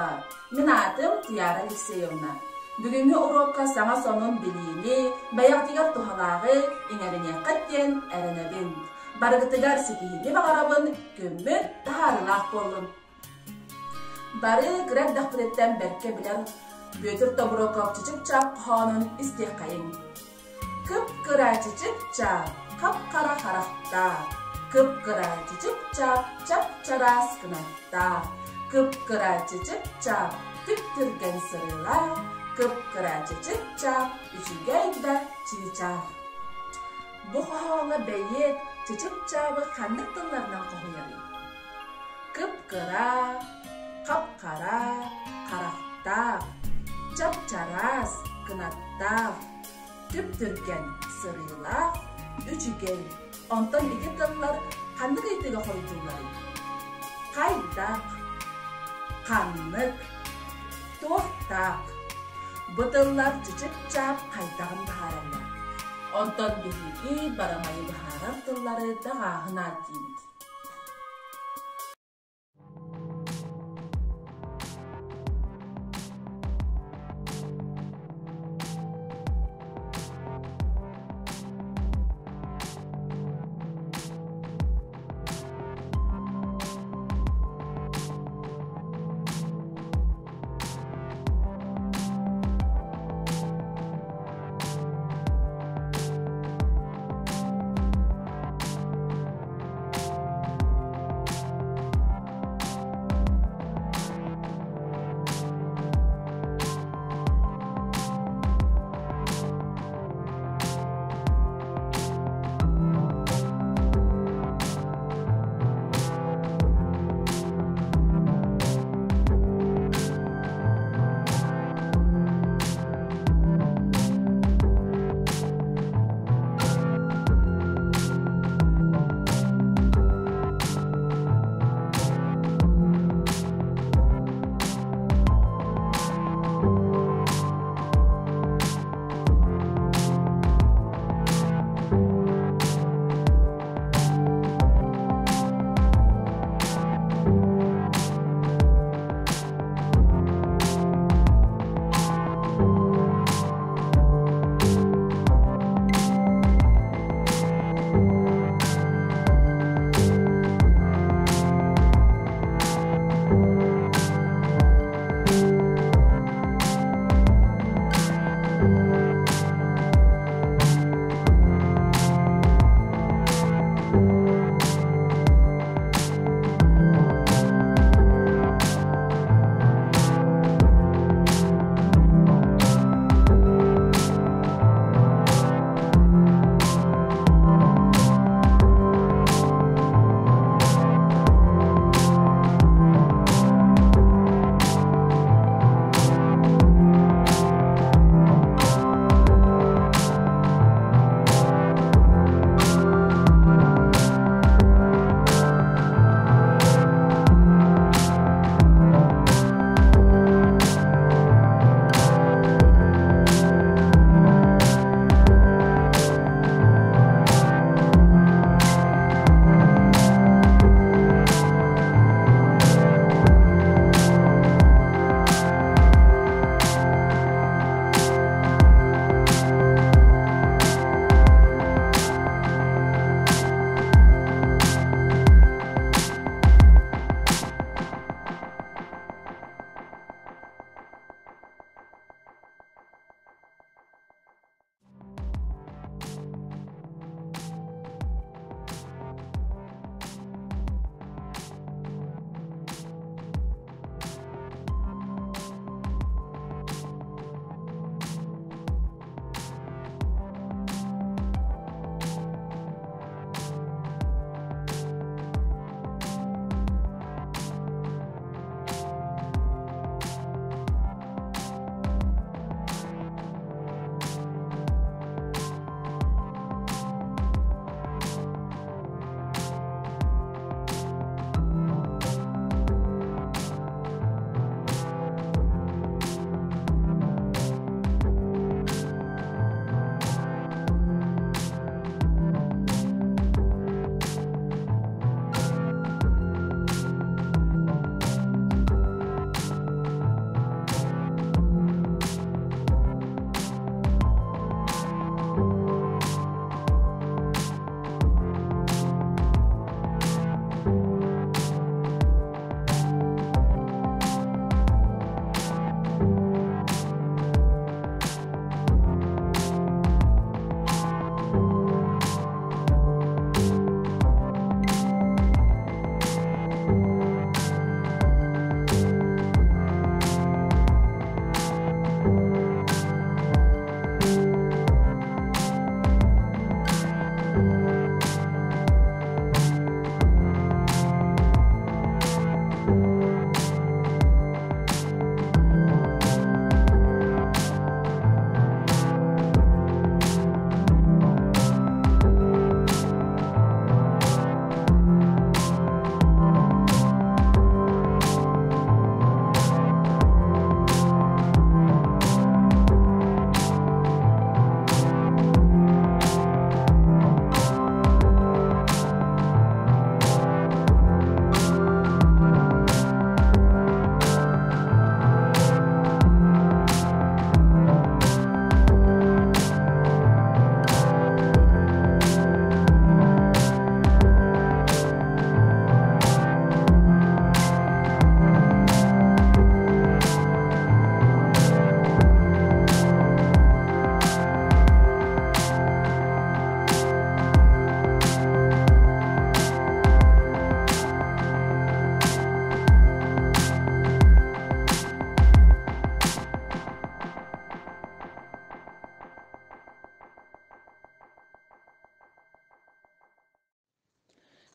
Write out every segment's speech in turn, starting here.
оҕолор! Мин аатым Туйаара Алексеевна. Бүгүҥҥү уруокка саҥа сонун билиини, бэйэҕитигэр туһалааҕы иҥэриниэххит диэн эрэнэбин. Барыгытыгар ситиһиини баҕарабын, күммүт таһаарыылаах буоллун! Бары кыра эрдэхпититтэн бэркэ билэр Бүөтүр Тобуроков Чычып-чаап хоһоонун истиэххэйиҥ. Кып-кыра чычып-чаап, хап-хара харахтаах, кып-кыра чычып-чаап, чап-чараас кынаттаах, кып-кыра чычып-чаап, түп-түргэн сырыылаах, кып-кыра чычып-чаап, үчүгэй да чыычаах. Бу хоһооҥҥо бэйиэт чычып-чаабы ханнык тылларынан хоһуйарый? Кып-кыра, хап-хара, харахтаах, чап-чараас, кынаттаах, түп-түргэн, сырыылаах, үчүгэй. Онтон ити тыллар ханнык ыйытыыга хоруйдуулларый? Хайдах, ханнык, туохтаах. Бу тыллар чычып-чаап хайдаҕын быһаараллар. Онтон биһиги барамайы быһаарар тыллары даҕааһын аат диибит.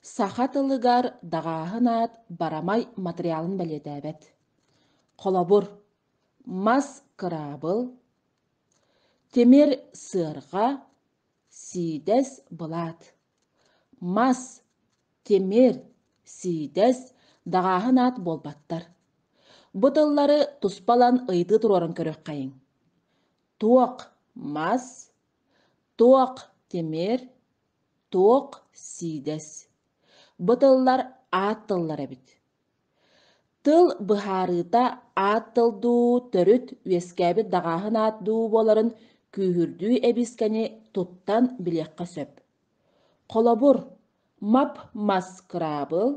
Саха тылыгар даҕааһын аат барамай матырыйаалын бэлиэтээбэт. Холобур, мас кыраабыл, тимир сыарҕа, сиидэс былаат. Мас, тимир, сиидэс даҕааһын аат буолбаттар. Бу тыллары туспа ылан ыйытыы туруоран көрүөххэйиҥ. Туох мас, туох тимир, туох сиидэс. Бу тыллар аат тыллар эбит. Тыл быһаарыыта аат тыл дуу, төрүт үөскээбит даҕааһын аат дуу буоларын күүһүрдүү эбиискэни туттан билиэххэ сөп. Холобур, мап-мас кыраабыл,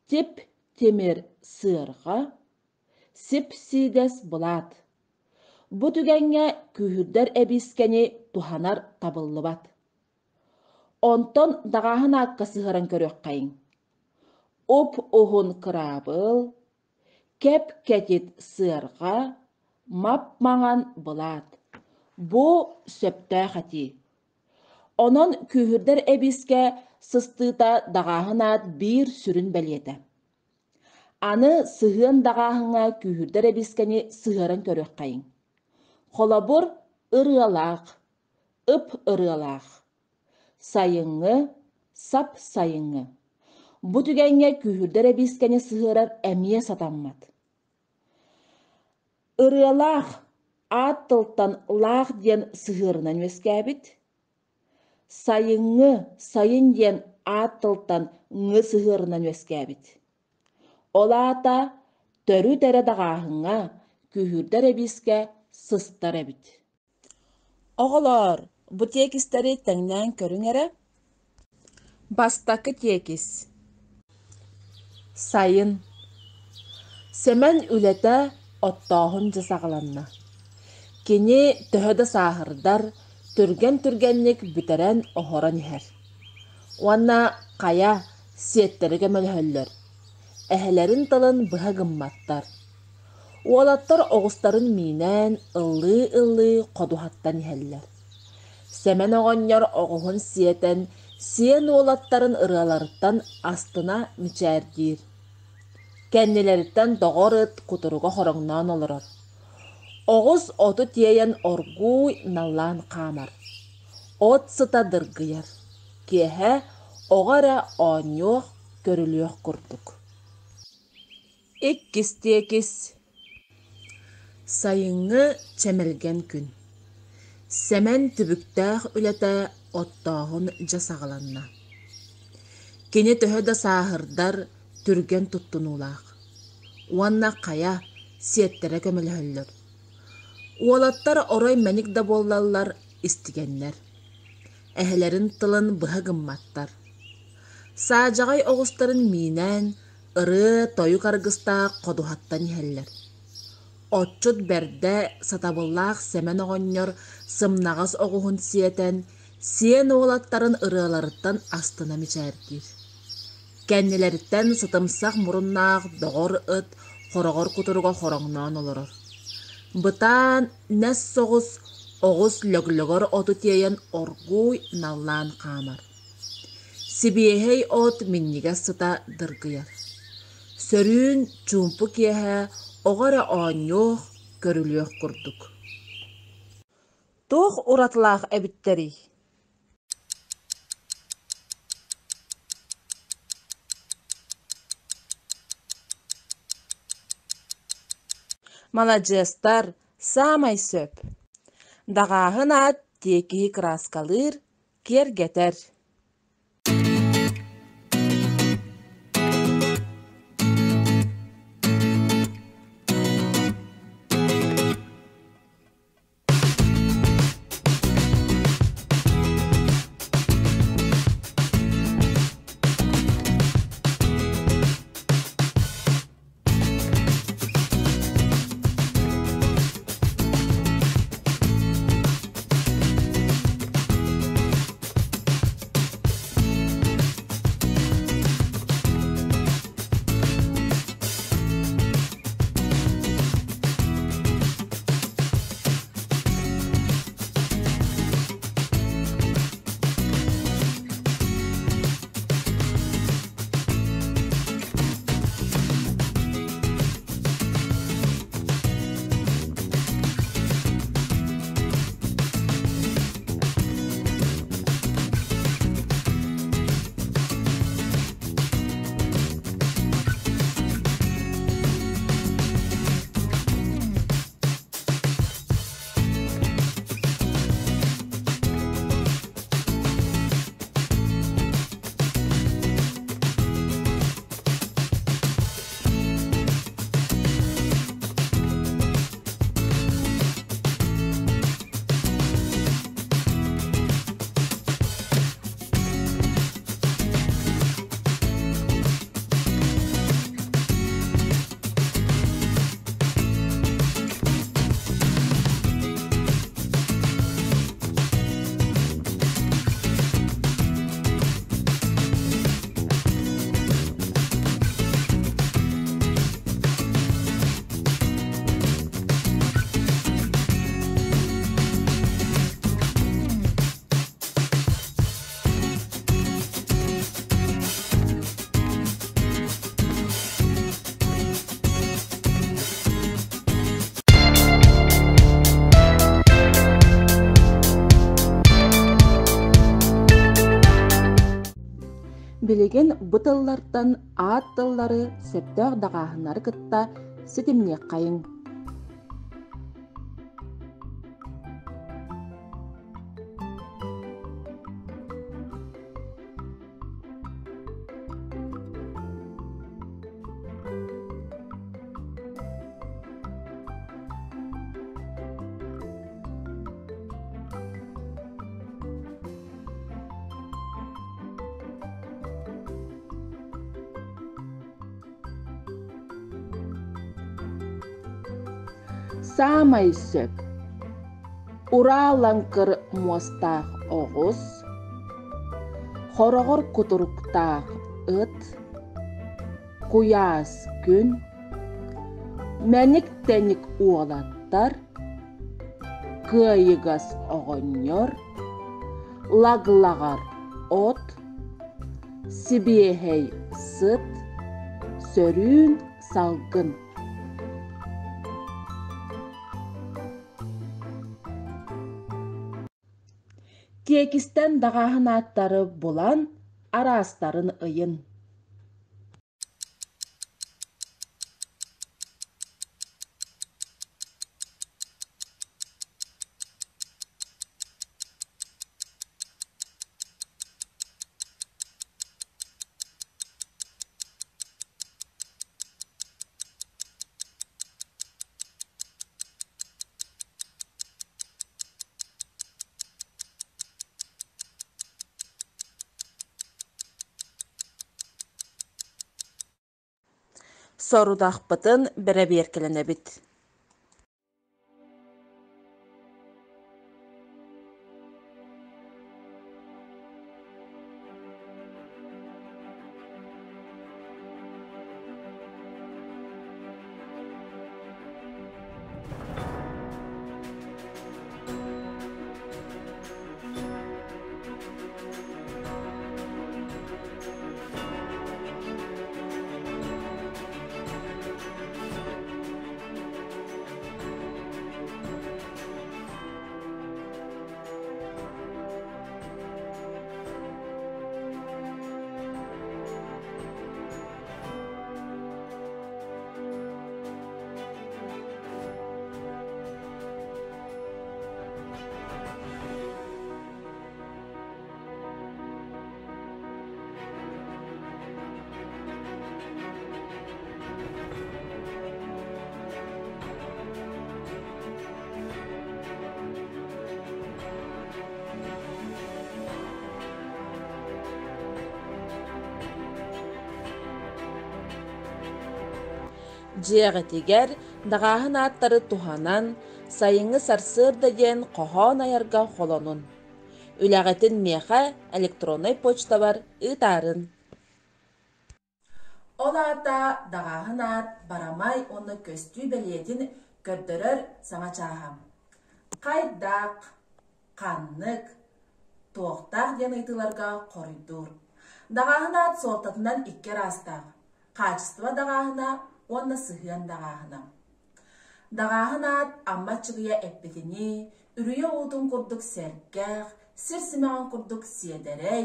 тип-тимир сыарҕа, сип-сиидэс былаат. Бу түгэҥҥэ күүһүрдэр эбиискэни туһанар табыллыбат. Онтон даҕааһын аакка сыһыаран көрүөххэйиҥ. Уп-уһун кыраабыл, кэп-кэтит сыарҕа, мап-маҥан былаат. Бу сөптөөх этии. Онон күүһүрдэр эбиискэ сыстыыта даҕааһын аат биир сүрүн бэлиэтэ. Аны сыһыан даҕааһыҥҥа күүһүрдэр эбиискэни сыһыаран көрүөххэйиҥ. Холобур, ырыалаах, ып-ырыалаах, сайыҥҥы, сап-сайыҥҥы. Бу түгэҥҥэ күүһүрдэр эбиискэни сыһыарар эмиэ сатаммат. Ырыалаах аат тылтан лаах диэн сыһыарынан үөскээбит. Сайыҥҥы, сайын диэн аат тылтан ҥы сыһыарынан үөскээбит. Ол аата төрүт эрэ даҕааһыҥҥа күүһүрдэр эбиискэ сыстар эбит. Оҕолоор, бу тиэкистэри тэҥнээн көрүҥ эрэ. Бастакы тиэкис. Сайын. Сэмэн үлэтэ оттооһун дьэ саҕаланна. Кини төһө да сааһырдар, түргэн-түргэнник бүтэрэн-оһорон иһэр. Уонна хайа, сиэттэрэ көмөлөһөллөр. Эһэлэрин тылын быһа гымматтар. Уолаттар оҕустарын миинэн, ыллыы-ыллыы ходуһаттан иһэллэр. Сэмэн оҕонньор оҕуһун сиэтэн, сиэн уолаттарын ырыаларыттан астына мичээрдиир. Кэннилэриттэн доҕор ыт кутуруга хороҥноон олорор. Оҕус оту тиэйэн оргууй наллаан хаамар. От сыта дыргыйар. Киэһэ оҕо эрэ оонньуох, көрүлүөх курдук. Иккис тиэкис Сайыҥҥы чэмэлгэн күн. Сэмэн түбүктээх үлэтэ оттооһун дьэ саҕаланна. Кини төһө да сааһырдар, түргэн туттунуулаах. Уонна хайа, сиэттэрэ көмөлөһөллөр. Уолаттар орой мэник да буоллаллар, истигэннэр. Эһэлэрин тылын быһа гымматтар. Саадьаҕай оҕустарын миинэн, ырыа-тойук аргыстаах ходуһаттан иһэллэр. Отчут бэрдэ сатабыллаах Сэмэн оҕонньор сымнаҕас оҕуһун сиэтэн, сиэн уолаттарын ырыаларыттан астына мичээрдиир. Кэннилэриттэн сытымсах муруннаах доҕор ыт хороҕор кутуруга хороҥноон олорор. Бытаан, нэс соҕус оҕус лөглөгөр оту тиэйэн оргууй наллаан хаамар. Сибиэһэй от минньигэс сыта дыргыйар. Сөрүүн, чуумпу киэһэ оҕо эрэ оонньуох, көрүлүөх курдук. Туох уратылаах эбиттэрий? Маладьыастар, саамай сөп. Даҕааһын аат тиэкиһи кырааскалыыр, киэргэтэр. Билигин бу тыллартан аат тыллары сөптөөх даҕааһыннары кытта ситимниэххэйиҥ. Саамай сөп Ураа лаҥкыр муостаах оҕус, хороҕор кутуруктаах ыт, куйаас күн, мэник-тэник уолаттар, кыайыгас оҕонньор, лаглаҕар от, сибиэһэй сыт, сөрүүн салгын. Тиэкистэн даҕааһын ааттары булан, араастарын ыйын. Сорудахпытын бэрэбиэркэлэнэбит Дьиэҕитигэр даҕааһын ааттары туһанан, сайыҥҥы сарсыарда диэн хоһоон айарга холонун. Үлэҕитин миэхэ электроннай почтабар ыытаарын. Ол аата даҕааһын аат барамай уонна көстүү бэлиэтин көрдөрөр саҥа чааһа. Хайдах, ханнык, туохтаах диэн ыйытыыларга хоруйдуур. Даҕааһын аат суолтатынан икки араастаах: хаачыстыба даҕааһына уонна сыһыан даҕааһына. Даҕааһын аат Амма Аччыгыйа эппитинии, үрүйэ уутун курдук сэргэх, сир симэҕин курдук сиэдэрэй,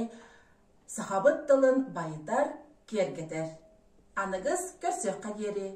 сахабыт тылын байытар, киэргэтэр. Аныгыс көрсүөххэ диэри!